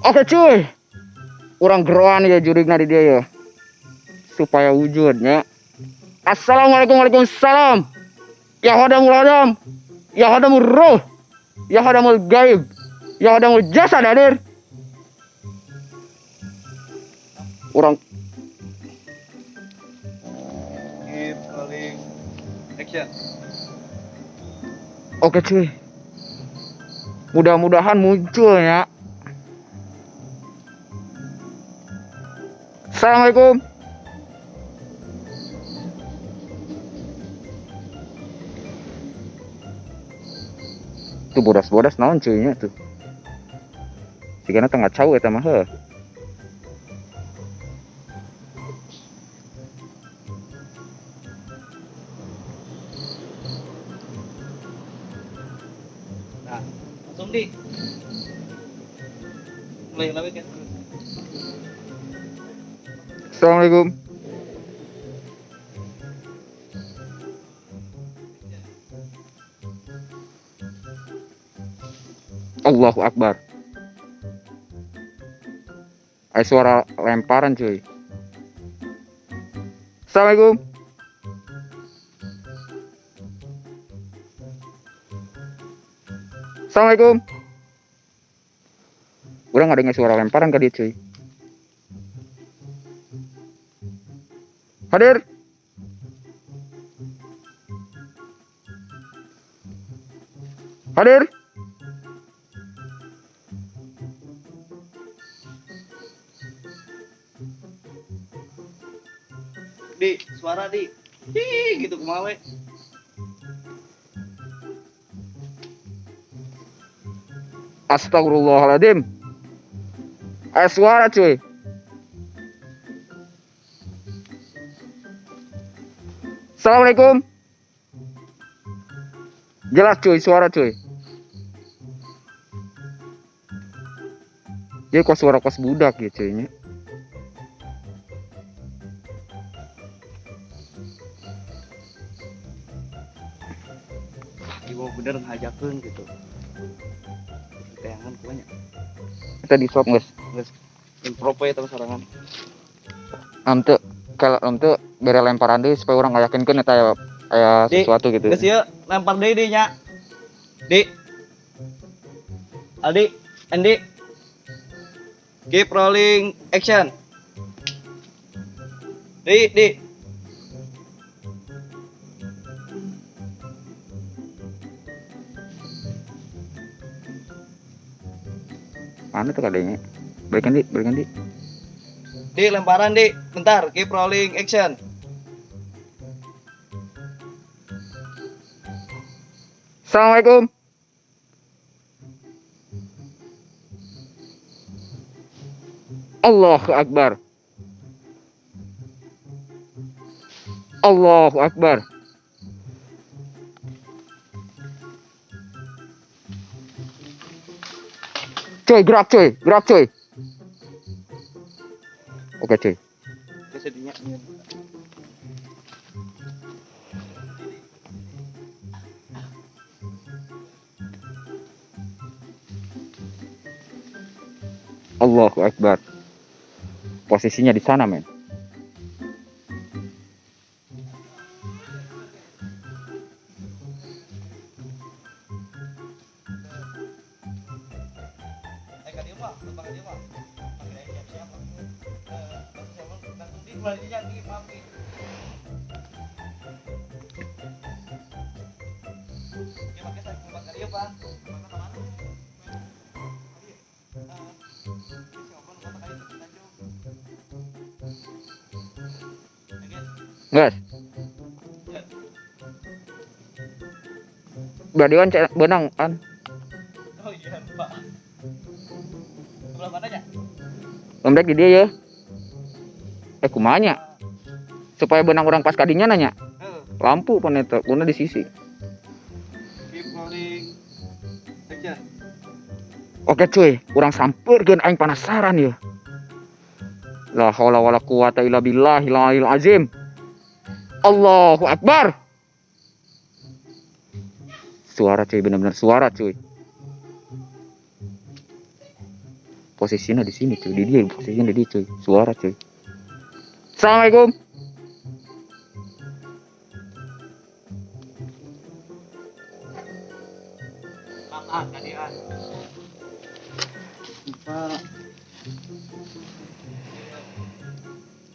Oke cuy, urang geroan ya jurigna di dieu ya, supaya wujudnya. Assalamualaikum, waalaikumsalam. Ya hadamul adam, ya hadamul roh, ya hadamul gaib, ya hadamul jasad hadir. Urang Keep rolling. Action. Oke cuy, mudah-mudahan muncul ya. Assalamualaikum. Tuh bodas-bodas naon cuynya tuh. Sigana tengah cau eta mah heuh. Nah, langsung di. Mulai lagi kan. Assalamualaikum. Allahu Akbar. Ada suara lemparan cuy. Assalamualaikum. Assalamualaikum. Udah nggak dengar suara lemparan ke dia cuy. Hadir. Hadir. Di, suara di. Hi, gitu kumaha we. Astagfirullahaladzim. Ada suara cuy. Assalamualaikum. Jelas cuy, suara cuy. Jadi kok suara kos budak ya cuynya. Ibu bener ngajakeun gitu. Tayangan ku banyak. Kita di swap guys. Geus improv we eta sorangan. Amte kalau amte bere lemparan deui supaya urang ngayakinkeun eta aya Di, sesuatu gitu. Geus ieu lempar deui di nya. Di. Aldi, Andi. Keep rolling action. Di, di. Mana tuh kadenya? Balikan di, balikan di. Di lemparan di, bentar, keep rolling action. Assalamualaikum. Allahu Akbar. Allahu Akbar. Cuy, gerak cuy, gerak cuy. Oke cuy. Allahu Akbar. Posisinya di sana, men. Guys. Berarti kan benang kan. Oh iya, lupa. Sebelah mana ya? Lembek di dia ya. Eh, kumaha nya? Supaya beunang urang pas kadinya nanya. Heeh. Lampu pan eta, kuna di sisi. Keep rolling. Action. Oke cuy, urang sampeurkeun, aing penasaran ya. La haula wala quwata illa billahil aliyil azim. Allahu akbar. Suara cuy, benar-benar suara cuy. Posisinya di sini cuy, di dia posisinya di dia cuy. Suara cuy. Assalamualaikum. Ah, kadian. Lupa.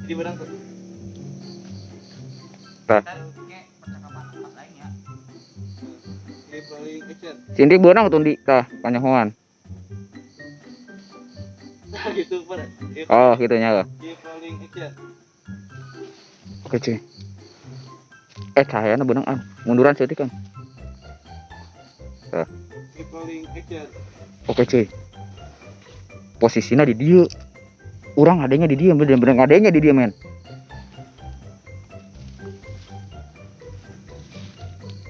Jadi beunang tuh. Tah. Percakapan pas aing ya. Keep rolling, action. Cinti beunang tuh di tah kanyahoan. Nah, gitu, Pak. Keep, Oh, gitu nya. keep rolling, action. Oke cuy. Eh, cahayana beunang ah. Munduran saeutik kan. Keep rolling, action. Oke cuy. Posisinya di dia. Urang adanya di dia, bener-bener adanya di dia men.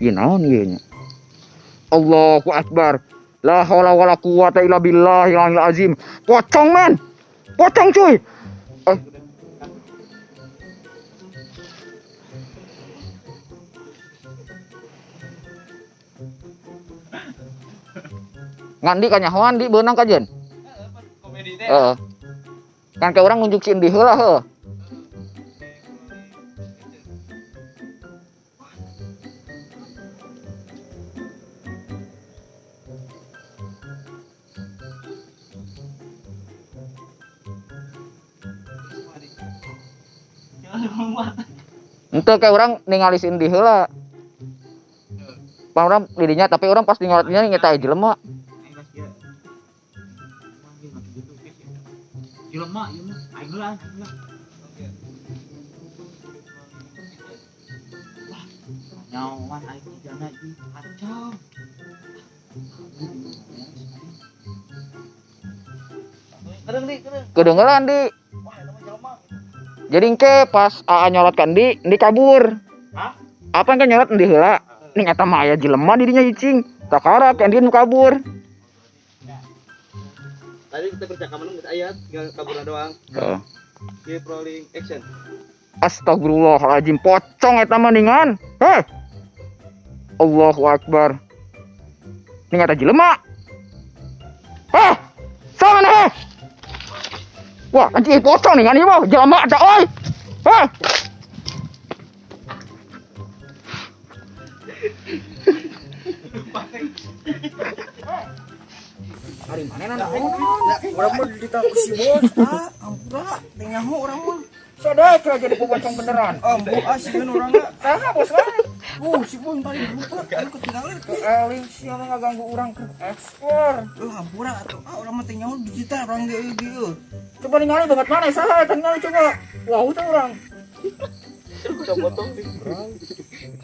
Ieu naon ieu nya? Allahu akbar. La haula wala quwata illa billahil aliyil azim. Pocong men. Pocong cuy. Eh. Ngandi kanyahoan di beunang kajen. Komedi teh. Heeh. Kan ke urang nunjuk si Indi heula heuh. Ente kayak urang ningali si Indi heula. Pan urang didinya tapi urang pas ningali dinya nyeta jelema. Jelema ieu mah aing heula, aing heula. Wah, nyawan aing jigana ieu kacau. Kadang di, kadang. Kedengeran di. Wah, eta mah jelema. Jadi engke pas AA nyorot kan di, di kabur. Hah? Apa kan nyorot di heula? Ning eta mah aya jelema di dinya cicing. Takara kan dia nu kabur. Tadi kita percakapan geus aya, tinggal kaburna doang. Heeh. Keep rolling, action. Astagfirullahaladzim, pocong eta mah ningan. Heh. Allahu akbar. Ning eta jelema. Heh. Sama heh. Wah, anjing pocong ningan ieu mah, jelema eta euy. Heh. Hari mana nana? Urang mah ditangkap si bos, ah, ampura, teu nyaho urang mah. Sadar kira jadi pocong beneran. Ah, bu ah sieun urang mah. Saha bos wae. Si bos tadi lupa, anu ketinggalan. Eling sia mah ngaganggu urang ke ekspor. Ampura atuh. Ah, urang mah teu nyaho digital urang ge ieu ieu. Coba ningali banget mana saha eta ningali coba. Wah, itu urang.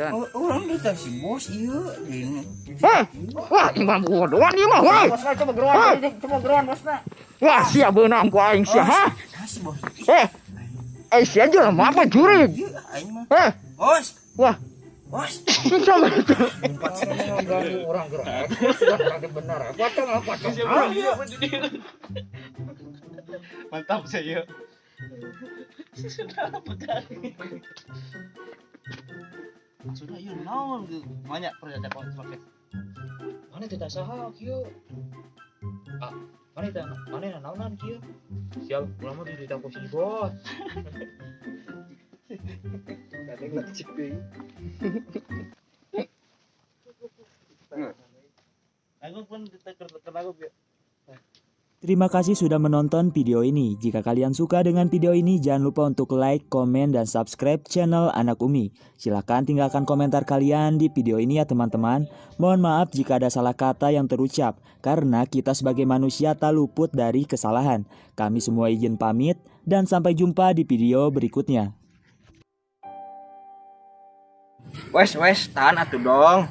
Oh, urang ditangkap si bos ieu gini. Hah? Wah, imam bodohan ieu mah, woi. Bosna coba geroan, coba geroan bosna. Wah, sia beunang ku aing sia, ha? Ah, si bos. Eh. Eh, sia jelema apa jurig? Ieu aing mah. Eh, Bos, wah, bos. bisa itu. Ngaganggu urang geroan. Sudah urang bener. Pocong ah, pocong. Mantap saya. Sudah pegang. Sudah ieu naon ge? Banyak percakapan pakai. Mana teh saha kieu? Ah, mana teh mana naonan kieu? Siap, ulah mah ditangkap si bos. Kadang lagi ciping. Aku pun diteker-teker aku ya. Terima kasih sudah menonton video ini. Jika kalian suka dengan video ini, jangan lupa untuk like, komen, dan subscribe channel Anak Umi. Silahkan tinggalkan komentar kalian di video ini ya teman-teman. Mohon maaf jika ada salah kata yang terucap, karena kita sebagai manusia tak luput dari kesalahan. Kami semua izin pamit, dan sampai jumpa di video berikutnya. Wes, wes, tahan atuh dong.